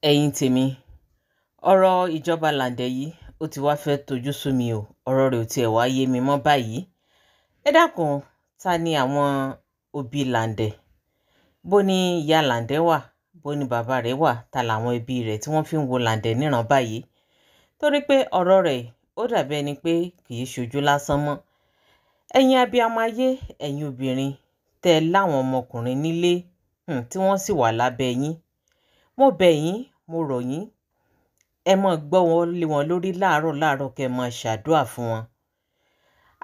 Ẹ̀yin tèmi, ọ̀rọ̀ ìjọba Lande yìí ó ti wáá fẹ́ẹ́ tojú sú mi o. Ọ̀rọ̀ rẹ̀ ò tiẹ̀ wáá yé mi mọ́ báyìí. Ẹ dákun, ta ni àwọn òbí Lande? Bó ní ìyá Lande wà, bó ní bàbá rẹ̀ wà, ta làwọn ẹbí rẹ̀ tí wọ́n fi ń wo Lande níran báyìí? Torí pé ọ̀rọ̀ rẹ̀ ó dàbí ẹni pé kì í ṣojú lásán mọ́. Ẹ̀yin abiyamọ ayé, ẹ̀yin obìnrin tẹ́ ẹ láwọn ọmọkùnrin nílé, tí wọ́n sì wà lábẹ́ yín, mo bẹ̀ yín, mo rọ̀ yín, ẹ máa gbọ́ wọn lé wọn lórí láàárọ̀ láàárọ̀, kẹ́ ẹ máa ṣàdúà fún wọn.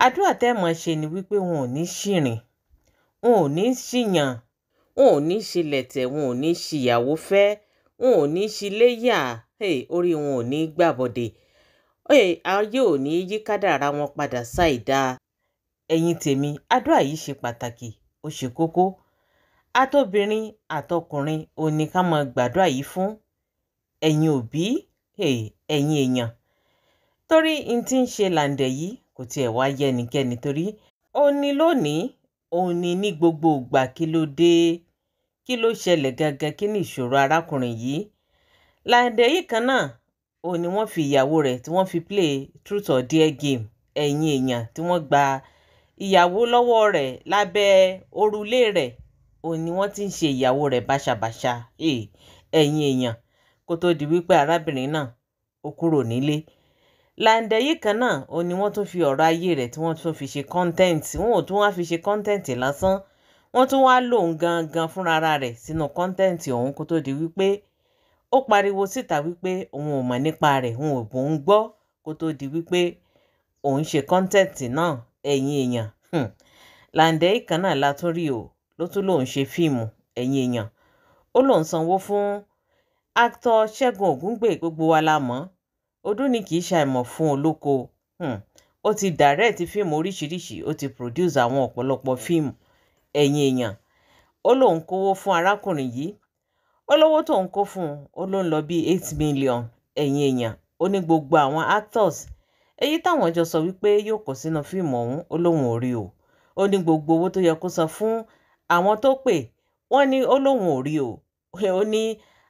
Àdúrà tẹ́ ẹ máa ṣe ni wípé wọn ò ní ṣìrìn, wọn ò ní ṣìyàn, wọn ò ní ṣílẹ̀tẹ̀, wọn ò ní ṣìyàwó fẹ́, wọn ò ní ṣiléyà, orí wọn ò ní gbàbọ̀dè, ayé ò ní yí kádàrá wọn padà ṣàìdáa. Ẹ̀yin tèmi, àdúrà yìí ṣe pàtàkì, ó ṣe kókó. Àtobìnrin àtọkùnrin ò ní ká máa gbàdúrà yìí fún. Ẹ̀yin òbí, ẹ̀yin èèyàn, torí n tí ń ṣe Lande yìí kò tiẹ̀ wá yẹ ẹnikẹ́ni, torí ó ní lónìí, òun ní ní gbogbo ìgbà. Kí ló dé? Kí ló ṣẹlẹ̀ gangan? Kí ni ìṣòro arákùnrin yìí? Lande yìí kan náà òun ni wọ́n fi ìyàwó rẹ̀ tí wọ́n fi play truth or dare game. Ẹ̀yin èèyàn, tí wọ́n gba ìyàwó lọ́wọ́ rẹ̀ lábẹ́ òrùlé rẹ̀, òun ni wọ́n ti ń ṣe ìyàwó rẹ̀ báṣabàṣa. Ẹ̀yin èèyàn, kó tó di wípé arábìnrin náà ó kúrò nílé. Lande yìí kan náà òun ni wọ́n tún fi ọ̀rọ̀ ayé rẹ̀ tí wọ́n tún fi ṣe content. Wọn ò tún wá fi ṣe content lásán, wọ́n tún wá lòun gangan fúnra rẹ̀ sínú content ọ̀hún, kó tó di wípé ó pariwo síta wípé òun ò mọ̀ nípa rẹ̀, òun ò bóun gbọ́ kó tó di wípé òun ṣe content náà. Ẹ̀yin èèyàn, Lande yìí kan náà la tún rí o, ló tún lòun ṣe fíìmù. Ẹ̀yin èèyàn, ó lòun sanwó fún actor Ṣẹ́gun Ògúngbè. Gbogbo wa la mọ̀, ọdún ni kì í ṣàìmọ̀ fún olóko. Ó ti direct fíìmù oríṣiríṣi, ó ti produce àwọn ọ̀pọ̀lọpọ̀ fíìmù. Ẹ̀yin èèyàn, ó lóun kówó fún arákùnrin yìí, ó lówó tóun kó fún un, ó ló ń lọ bíi 8 million. Ẹ̀yin èèyàn, ó ní gbogbo àwọn actors èyí táwọn jọ sọ wípé yóò kó sínú fíìmù ọ̀hún, ó lóun ò rí o. Ó ní gbogbo owó tó yẹ kó san fún àwọn tó pè wọ́n ní, ó lóun ò rí o. Ó ní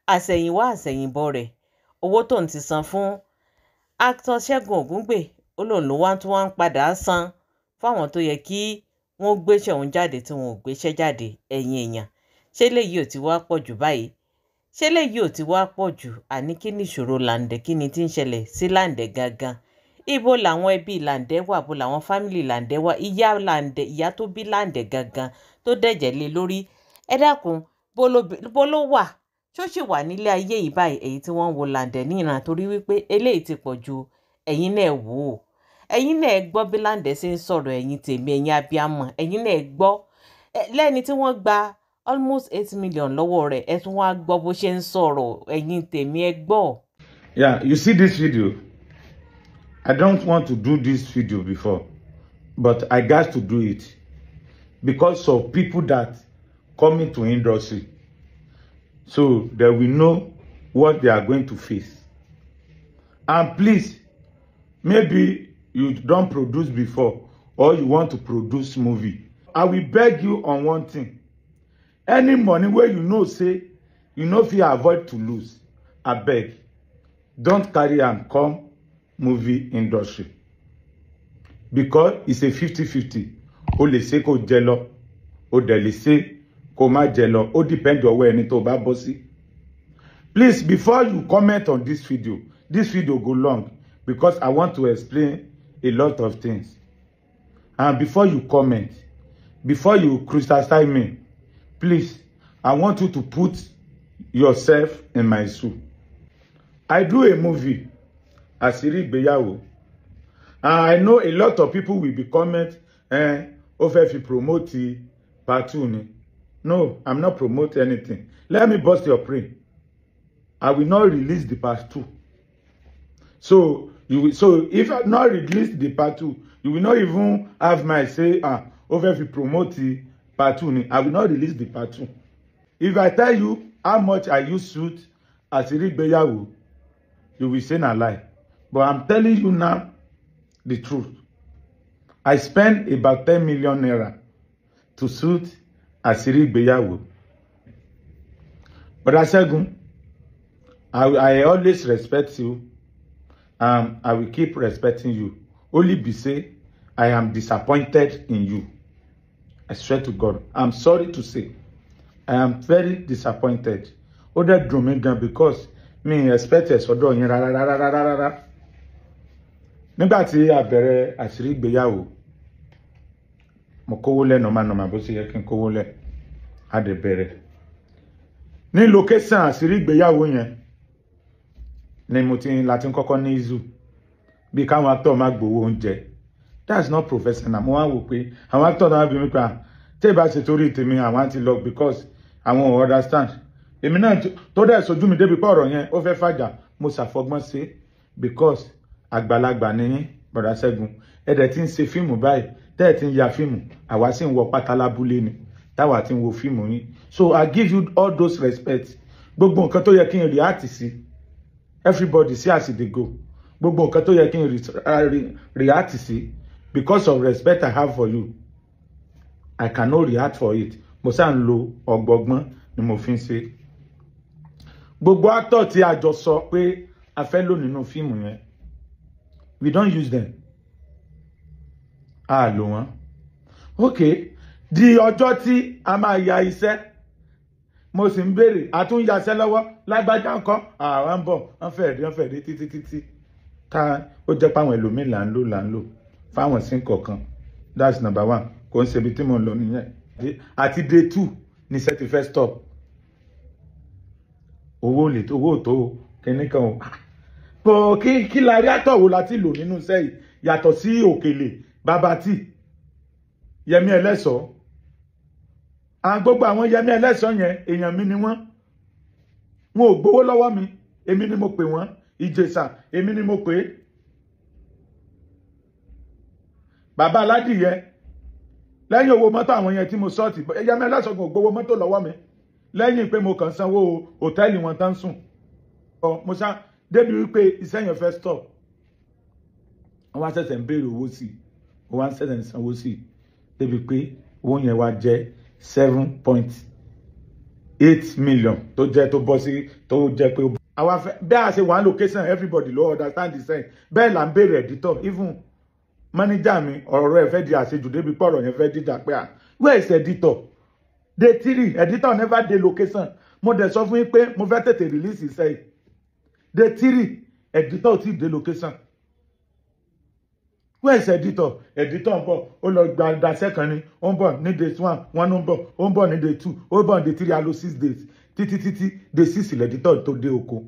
àsẹ̀yìnwá àsẹ̀yìnbọ̀ rẹ̀, owó tóun ti san fún actor Ṣẹ́gun Ògúngbè, ó lóun ló wá tún wá ń padà san fáwọn tó yẹ kí wọ́n gbéṣẹ́ òun jáde tí wọn ò gbéṣẹ́ jáde. Ẹ̀yin èèyàn, ṣé léyìí ò ti wá pọ̀ jù báyìí? Ṣé léyìí ò ti wá pọ̀ jù? Àní kí ni ìṣòro Lande? Kí ni tí ń ṣẹlẹ̀ sí Lande gangan? Ibo làwọn ẹbí Lande wà? Bó làwọn family Lande wà? Ìyá Lande, ìyá tó bí Lande gangan tó dẹ̀jẹ̀ lé lórí, ẹ dákun, bó ló wà? Ṣó sì wà nílé ayé yìí báyìí, èyí tí wọ́n ń wo Lande níran? Torí wípé eléyìí ti pọ̀ ju. Ẹ̀yin náà wò ó, ẹ̀yin náà gbọ́ bí Lande ṣe ń sọ̀rọ̀. Ẹ̀yin tèmi, ẹ̀yin abiyamọ, ẹ̀yin náà gbọ́ lẹ́ni tí wọ́n gba almost 8 million lọ́wọ́ rẹ̀, ẹ tún wá gbọ́ bó ṣe ń sọ̀rọ̀. Ẹ̀yin tèmi, ẹ gbọ́. Yeah, you see this video. I don't want to do this video before, but I got to do it because of people that come into industry, so they will know what they are going to face. And please, maybe you don't produce before or you want to produce movie. I will beg you on one thing. Any money where you know say you no fit avoid to lose, abeg, don't carry am come movie industry, because it's a 50-50. O lè ṣe kó jẹ lọ, o dẹ̀ lè ṣe kó má jẹ lọ. Ó depend ọwọ́ ẹni tó bá bọ́ sí. Please, before you comment on this video, this video go long because I want to explain a lot of things, and before you comment, before you criticize me, please, I want you to put yourself in my shoe. I do a movie, Àṣírí Ìgbéyàwó, and I know a lot of people will be comment, "Ó fẹ́ fi promote part two ni." No, I'm not promote anything. Let me burst your brain. I will not release the part two. So you will, so if I not release the part two, you will not even have my say, "Ah, ó fẹ́ fi promote part two ni." I will not release the part two. If I tell you how much I use shoot Àṣírí Ìgbéyàwó, you will say na lie, but I'm telling you now the truth. I spend about 10 million naira to shoot Àṣírí Ìgbéyàwó. Bọ̀dá Ṣẹ́gun, I always respect you and I will keep respecting you. Only be say I am disappointed in you. I swear to God, I'm sorry to say, I am very disappointed. Ó dẹ̀ dùn mí gan because mi expect ẹ̀ sọ́dọ̀ yín rárá rárá rárá rárá. Nígbà tí a bẹ̀rẹ̀ àṣírí ìgbéyàwó, mo kówó lẹ̀ nọ̀mánọ̀má bó ṣe yẹ kí n kówó lẹ̀, a dẹ̀ bẹ̀rẹ̀. Ní location àṣírí ìgbéyàwó yẹn ni mo ti láti ń kọ́kọ́ ní izu bí káwọn actor máa gbowó oúnjẹ. That's not professional. Mo wá wò pé àwọn actor náà bí mi pa tí ì bá ṣe torí tèmi àwọn ti lọ because àwọn ò understand. Èmi náà tó dẹ̀ sojú mi débi pé ọ̀rọ̀ yẹn ó fẹ́ fàjà, mo ṣàfọgbọ́n sí because àgbàlagbà ni yín, Bọ̀dá Ṣẹ́gun. Ẹ dẹ̀ ti ń ṣe fíìmù báyìí, tẹ́ ẹ̀ ti ń ya fíìmù, àwa sì ń wọ pátá lábúlé ni táwa ti ń wo fíìmù yín. So I give you all those respect. Gbogbo nǹkan tó yẹ kí n react sí, everybody see as e dey go. Gbogbo nǹkan tó yẹ kí n react sí, because of respect I have for you, I cannot react for it. Mo ṣáà ń lo ọgbọgbọ́n ni mo fi ń ṣe. Gbogbo actor tí a jọ sọ pé a fẹ́ lò nínú fíìmù yẹn, we don't use them. A lò wọ́n. Okay, di ọjọ́ tí a máa ya iṣẹ́, mo sì ń béèrè, a tún yaṣẹ́ lọ́wọ́, lágbájá ńkọ́, àwọn ń bọ̀, wọ́n fẹ́ dé títí títí. Tá ó jẹ́ páwọn ẹlòmíì là ń lò fáwọn sí kọ̀ọ̀kan. That's number one. Kò ń ṣe ibi tí mo ń lọ nìyẹn. Àti day 2 ní iṣẹ́ ti fẹ́ stop. Owó lè tó, owó tó kíní kan o. Bọ̀ kí la rí àtọ̀ wo la ti lò nínú iṣẹ́ yìí yàtọ̀ sí Òkèlè, Bàbá Tí, Yẹmí Ẹlẹ́ṣọ̀ọ́. À gbogbo àwọn Yẹmí Ẹlẹ́ṣọ̀ọ́ yẹn èèyàn mi ni wọ́n. Wọn ò gbowó lọ́wọ́ mi, èmi ni mo pè wọ́n. Ìjẹ̀ṣà, èmi ni mo pè é. Bàbá Aládìyẹ, lẹ́yìn owó mọ́tò àwọn yẹn tí mo sọ́ọ̀tì, Yẹmí Ẹlẹ́ṣọ̀ọ́ kò gbowó mọ́tò lọ́wọ́ mi lẹ́yìn pé mo kàn sanwó hòtẹ́ẹ̀lì wọn tán sùn. Mo ṣá débi wípé iṣẹ́ yẹn fẹ́ stop. Wọ́n wá ṣẹ̀ṣẹ̀ ń béèrè owó sí i, wọ́n wá ṣẹ̀ṣẹ̀ ń sanwó sí i débi pé owó yẹn wá jẹ́ 7.8 million tó jẹ́ tó bọ́ sí tó jẹ́ pé. Àwa fẹ́ bí a ṣe wà ní location, everybody ló understand the same. Bẹ́ẹ̀ là ń béèrè editor, even manager mi ọ̀rọ̀ ẹ̀ fẹ́ di àṣejù débi pé ọ̀rọ̀ yẹn fẹ́ dìjà pé à where is editor? Day 3, editor never dey location. Mo dẹ̀ sọ fún yín pé mo fẹ́ tètè release iṣẹ́ yìí. Day 3, editor ti dey location. Where is editor? Editor ń bọ̀, ó lọ gba daṣẹ́ kan ni, ó ń bọ̀ ní day 1, wọ́n ń bọ̀, ó ń bọ̀ ní day 2, ó ń bọ̀ ní day 3, a lò 6 days. Títí títí day 6 l'editor tó dé oko.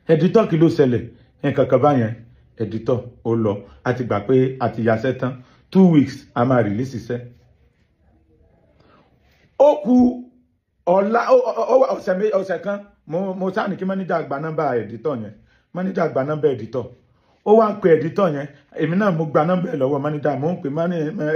Editor kí ló ṣẹlẹ̀? Nǹkan kan báyẹn, editor ó lọ, a ti gbà pé a ti yaṣẹ́ tán. 2 weeks, a máa release iṣẹ́. Ó kù ọ̀la ọ̀sẹ̀ kan, mo sáà ní kí manager gba nọ́mbà editor yẹn. Manager gba nọ́mbà editor. Ó wá ń pe editor yẹn, èmi náà mo gba nọ́mbà ẹ̀ lọ́wọ́ manager, mo ń pe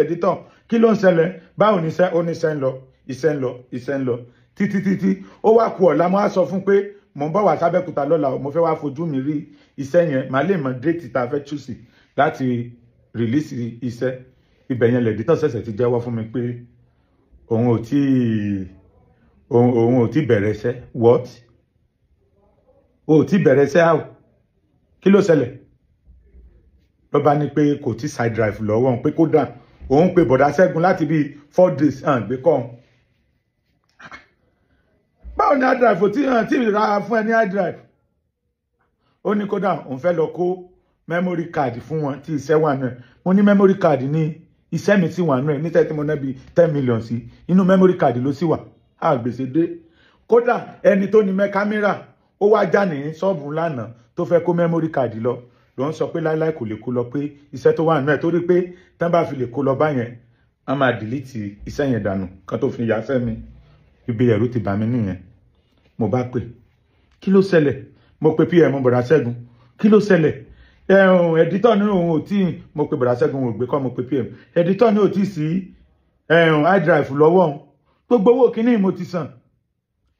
editor, kí ló ń ṣẹlẹ̀? Báwo ni iṣẹ́? Ó ní iṣẹ́ ń lọ, iṣẹ́ ń lọ, iṣẹ́ ń lọ. Títí títí, ó wá kù ọ̀la, mo á sọ fún pé mo ń bọ̀ wá sábẹ́kúta lọ́la, mo fẹ́ wá fojú mi rí iṣẹ́ yẹn, màá lè mọ déètì tá a fẹ́ chúsì láti release iṣẹ́. Ibẹ̀ yẹn lẹ̀dítọ̀ ṣẹ̀ṣẹ̀ ti jẹ́wọ́ fún mi pé òun ò tí bẹ̀rẹ̀ iṣẹ́. What? O ò tí bẹ̀rẹ̀ iṣẹ́ how? Kí ló ṣẹlẹ̀? Ló bá ní pé kò tí side drive lọ́wọ́ òun, pé kódà òun pe Bọ̀dá Ṣẹ́gun láti bíi 4 days hàn gbé kọ́ òun. Báwo ni hard drive ò tí hàn tí ra fún ẹ ní hard drive? Ó ní kódà òun fẹ́ lọ kó memory card fún wọn tí iṣẹ́ wà náà. Mo ní memory card ní iṣẹ́ mi sì wà náà níṣẹ́ tí mo ná bíi 10 million sí, inú memory card ló sì wà. Á gbèsè dé. Kódà ẹni tó ní kámẹ́rà ó wá já ní ṣọ́ọ̀bù lánàá tó fẹ́ kó memory card lọ. Ló ń sọ pé láíláí kò lè kó lọ, pé iṣẹ́ tó wà náà torí pé tán bá fi lè kó lọ báyẹn, a máa delete iṣẹ́ yẹn dànù kan tó fi yàṣẹ́ mi. Ibi ẹ̀rù ti bà mí nìyẹn. Mo bá pè, kí ló ṣẹlẹ̀? Mo pe PM Bọ̀dá Ṣẹ́gun, kí ló ṣẹlẹ̀? Editor ní òun ò tí, mo pe Bọ̀dá Ṣẹ́gun ò gbé kọ́, mo pe PM. Editor ní ò tí sí hard drive lọ́wọ́ òun. Gbogbo owó kíní mo ti san.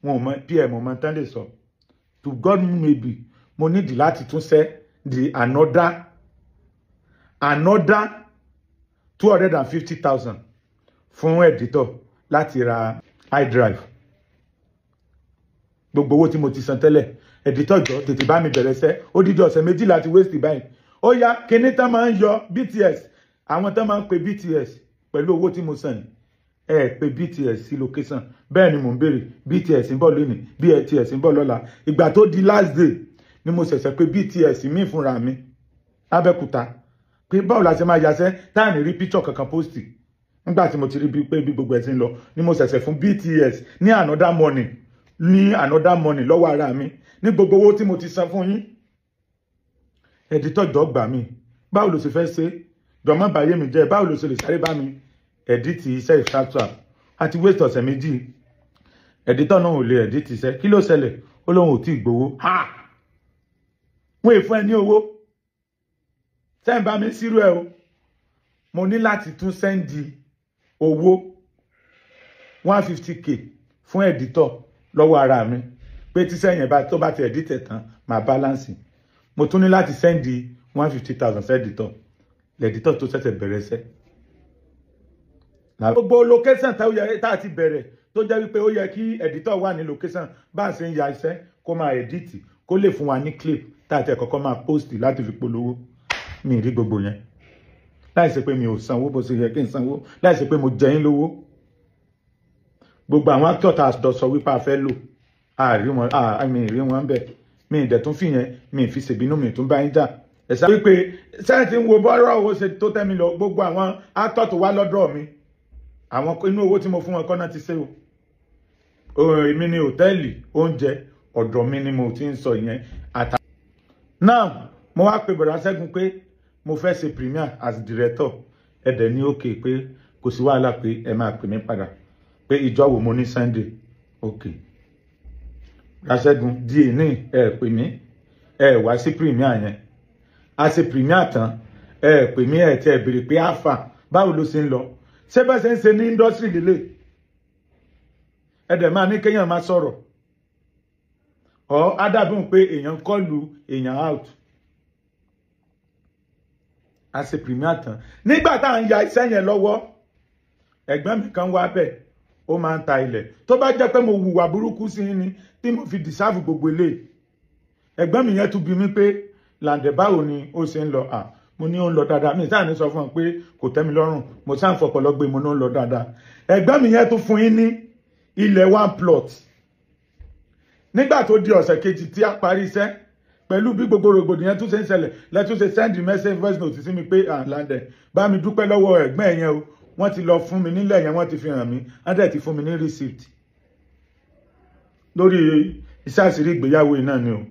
Wọn ò mọ PM mọ tán lè sọ. To God maybe, mo nídìí láti tún ṣẹ́ di another 250,000 fún editor láti ra hard drive. Gbogbo owó tí mo ti san tẹ́lẹ̀, Editor jọ tètè bá mi bẹ̀rẹ̀ sẹ́. Odidi ọ̀sẹ̀ méjì láti waste báyìí. Ó yá, kíní tán máa ń yọ BTS, àwọn tán máa ń pe BTS pẹ̀lú owó tí mo san ni. Ẹ pe BTS sí location. Bẹ́ẹ̀ ni mò ń béèrè, BTS ń bọ̀ lónìí, BTS ń bọ̀ lọ́la. Ìgbà tó di last day ni mo ṣẹ̀ṣẹ̀ pé BTS mi fúnra mi lábẹ́kúta. Pé báwo la ṣe máa yasẹ́ tá à ní rí picture kankan post. Nígbà tí mo ti rí bí pé bí gbogbo ẹ̀ ti ń lọ ni mo ṣẹ̀ṣẹ̀ fún BTS ní another money, ní another money lọ́wọ́ ara mi ní gbogbo owó tí mo ti san fún yín. Editor jọ̀ọ́ gbà mí, báwo ló ṣe fẹ́ ṣe? Jọ̀ọ́ báyé mi jẹ́, báwo ló ṣe lè sáré bá mi edit iṣẹ́ ìṣàtúà àti waste ọ̀sẹ̀ méjì? Editor náà ò lè edit iṣẹ́. Kí ló ṣẹlẹ̀? Ó lóun ò tí ì gbowó. Ha! Wọ́n è fún ẹ ní owó. Sẹ́yìn bá mi sírú ẹ o. Mo ní láti tún send owó 150k fún editor lọ́wọ́ ara mi. Pé tí sẹ́yìn bá tó bá ti edit ẹ̀ tán, màá balance. Mo tún ní láti send 150,000 sí editor. L'editor tó ṣẹ̀ṣẹ̀ bẹ̀rẹ̀ iṣẹ́. Gbogbo location tá a ti bẹ̀rẹ̀ tó jẹ́ wípé ó yẹ kí editor wà ní location bá a ṣe ń ya iṣẹ́ kó máa edit kó lè fún wa ní clip tá a ti kọ́kọ́ máa post láti fi polówó. Mi rí gbogbo yẹn. Láìsí pé mi ò sanwó bó ṣe yẹ kí n sanwó, láìsí pé mo jẹ yín lówó. Gbogbo àwọn actor tá a jọ sọ wípé a fẹ́ lò, a rí wọn, mi rí wọn bẹ̀. Mi ì dẹ̀ tún fi yẹn, mi ì fi ṣèbínú, mi ì tún bá yín jà. Ẹ̀sà wípé sẹ́yìn tí ń wo bọ́rọ̀ owó ṣe tó tẹ́ mi lọ, gbogbo àwọn actor tó wá lọ́dọ̀ mi, àwọn inú owó tí mo fún wọn kọ́ náà ti ṣe o. Èmi ni hòtẹ́ẹ̀lì, oúnjẹ, ọ̀dọ̀ mi ni mo ti ń sọ ìyẹn. Now, mo wá pe Bọ̀dá Ṣẹ́gun pé mo fẹ́ ṣe premiere as director. Ẹ dẹ̀ ní okay pé kò sí wàhálà pé ẹ máa pè mí padà. Pé ìjọ wo mo ní Sunday. Okay. Bọ̀dá Ṣẹ́gun díẹ̀ ní ẹ pè mí, ẹ wá sí premiere yẹn. A ṣe premiere tán, ẹ pè mí, ẹ tẹ béèrè pé àfà báwo ló ṣe ń lọ. Ṣé bá ṣe ń ṣe ní industry lélẹ̀? Ẹ dẹ̀ máa ní kéèyàn máa sọ̀rọ̀. Ọ̀ á dàbí pé èèyàn kọlu èèyàn out. A ṣe premiere tán. Nígbà tá à ń ya iṣẹ́ yẹn lọ́wọ́, ẹ̀gbọ́n mi kan wá bẹ̀, ó máa ń ta ilẹ̀. Tó bá jẹ́ pé mo hùwà burúkú sí ni tí mo fi deserve gbogbo eléyìí. Ẹ̀gbọ́n mi yẹn tún bi mí pé Làǹdẹ̀ báwo ni ó ṣe ń lọ? À, mo ní ó ń lọ dáadáa. Mi sáà ní sọ fún ọ pé kò tẹ́ mi lọ́rùn. Mo sáà ń fọpọlọ gbé, mo ní ó ń lọ dáadáa. Ẹ̀gbọ́n mi yẹn tún fún yín ní ilẹ̀ 1 plot. Nígbà tó di ọ̀sẹ̀ kejì tí a parí iṣẹ́, pẹ̀lú bí gbogbo rògbòdìyàn tún ṣe ń ṣẹlẹ̀, lẹ́tún ṣe send message voice note sí mi pé Làǹdẹ̀ bá mi dúpẹ́ lọ́wọ́ ẹ̀gbọ́n yẹn o. Wọ́n ti lọ fún mi nílẹ̀ yẹn, wọ́n ti fi hàn mí, wọ́n dẹ̀ ti fún mi ní receipt. Lórí iṣẹ́ àṣírí ìgbéyàwó yìí náà ni o.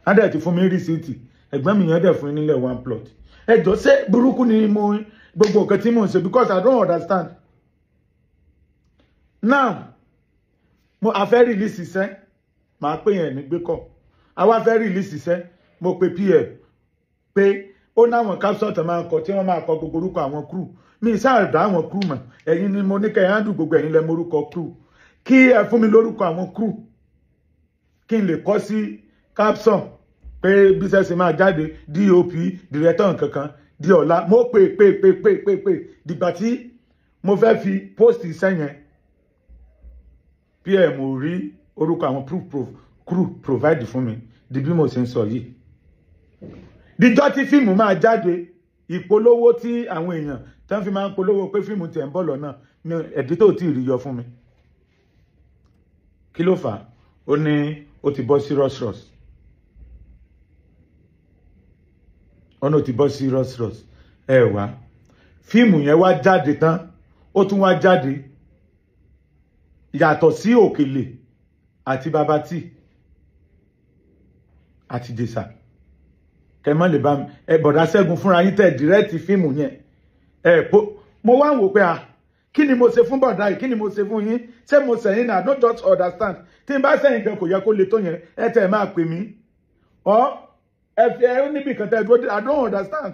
Wọ́n dẹ̀ ti fún mi ní receipt. Ẹ̀gbọ́n mi yẹn dẹ̀ fún mi nílẹ̀ 1 plot. Ẹ jọ̀ọ́, ṣé burúkú ni mo gbogbo nǹkan tí mò ń ṣe? Because I don't understand. Now, mo a fẹ́ release iṣẹ́, màá pè yẹn ní gbé kọ̀. Àwa fẹ́ release iṣẹ́, mo pe PM pé ó náwọn capsule tó máa ń kọ tí wọ́n máa kọ gbogbo orúkọ àwọn crew. Mi sáà dá àwọn crew mọ̀. Ẹ̀yin ni mo ní kẹ́ ẹ handle gbogbo ẹ̀yin lẹ morúkọ crew. Kí ẹ fún mi lórúkọ àwọn crew kí n lè kọ sí capsule pé bí iṣẹ́ ṣe máa jáde, DOP, director nkankan di ọ̀la. Mo pè pè pè pè pè pè dìgbà tí mo fẹ́ fi post iṣẹ́ yẹn, PM ò rí orúkọ àwọn crew provide fún mi di bí mo ṣe ń sọ yìí. Díjọ́ tí fíìmù máa jáde, ìpolówó tí àwọn èèyàn tán fi máa ń polówó pé fíìmù tiẹ̀ ń bọ̀ lọ́nà ni editor ò tí ì rí yọ fún mi. Kí ló fà á? Ó ní ó ti bọ́ sí rush rush. Ó ní ó ti bọ́ sí rush rush. Ẹ wá, fíìmù yẹn wá jáde tán, ó tún wá jáde yàtọ̀ sí Òkèlè àti Bàbá T àti Jésà. Kẹ mọ́ lè bá mi ẹ Bọ̀dá Ṣẹ́gun fúnra yín tẹ̀ direct fíìmù yẹn. Ẹ po mo wá ń wò pé à kí ni mo ṣe fún bọ̀dá yìí, kí ni mo ṣe fún yín? Ṣé mo sẹ̀yìn náà? I don't just understand. Tí n bá sẹ́yìn gan kò yẹ kó le tó yẹn. Ẹ tẹ̀ máa pè mí. Ọ́ ẹ fi ẹ níbi kan tẹ́ dúró. I don't understand.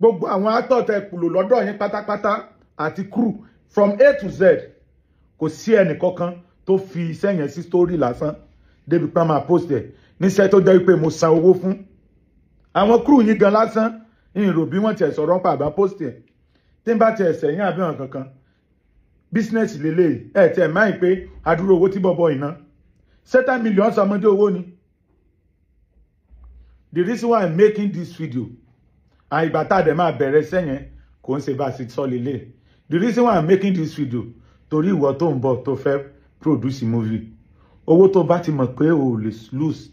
Gbogbo àwọn actor tẹ kùlò lọ́dọ̀ yín pátápátá àti crew from A to Z, kò sí ẹnì kankan tó fi iṣẹ́ yẹn sí story lásán débi pé máa post ẹ̀ níṣẹ́ tó jẹ́ wípé mo san owó fún. Àwọn crew yín gan lásán, ìrò bí wọ́n tiẹ̀ sọ̀rọ̀ pa àbá post ẹ̀. Tí n bá tiẹ̀ sẹ̀yìn àbí wọn kankan, business lélẹ́yìí, ẹ̀ tiẹ̀ máa ń pé adúrò owó tí bọ̀bọ̀ iná. Ṣé 10 million sọmọdé owó ni? The reason why I'm making this video, and ìgbà tá a dẹ̀ máa bẹ̀rẹ̀ sẹ́yìn, kò ń ṣe bá a ṣe sọ lélẹ̀. The reason why I'm making this video, torí ìwọ tó ń bọ̀, tó fẹ́ produce movie, owó tó bá ti mọ̀ pé o lè lose,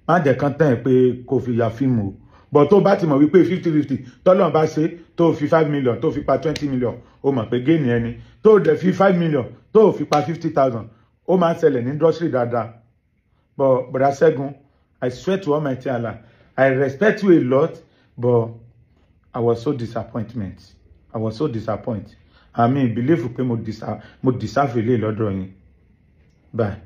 má jẹ́ kán tán ẹ̀ pé kò fi ya fíìmù o. But tó bá ti mọ̀ wípé 50-50, tọ́lọ́n bá ṣe, tó fi 5 million, tó fi pa 20 million, ó mọ̀ pé gain ẹni. Tó dẹ̀ fi 5 million, tó fi pa 50,000, ó máa ń ṣẹlẹ̀ ní industry dáadáa. But Bọ̀dá Ṣẹ́gun, I swear to Almighty Allah, I respect you a lot, but I was so disappointment. I was so disappointed. I mean, believe pé mo deserve ilé lọ́dọ̀ yín. Bye.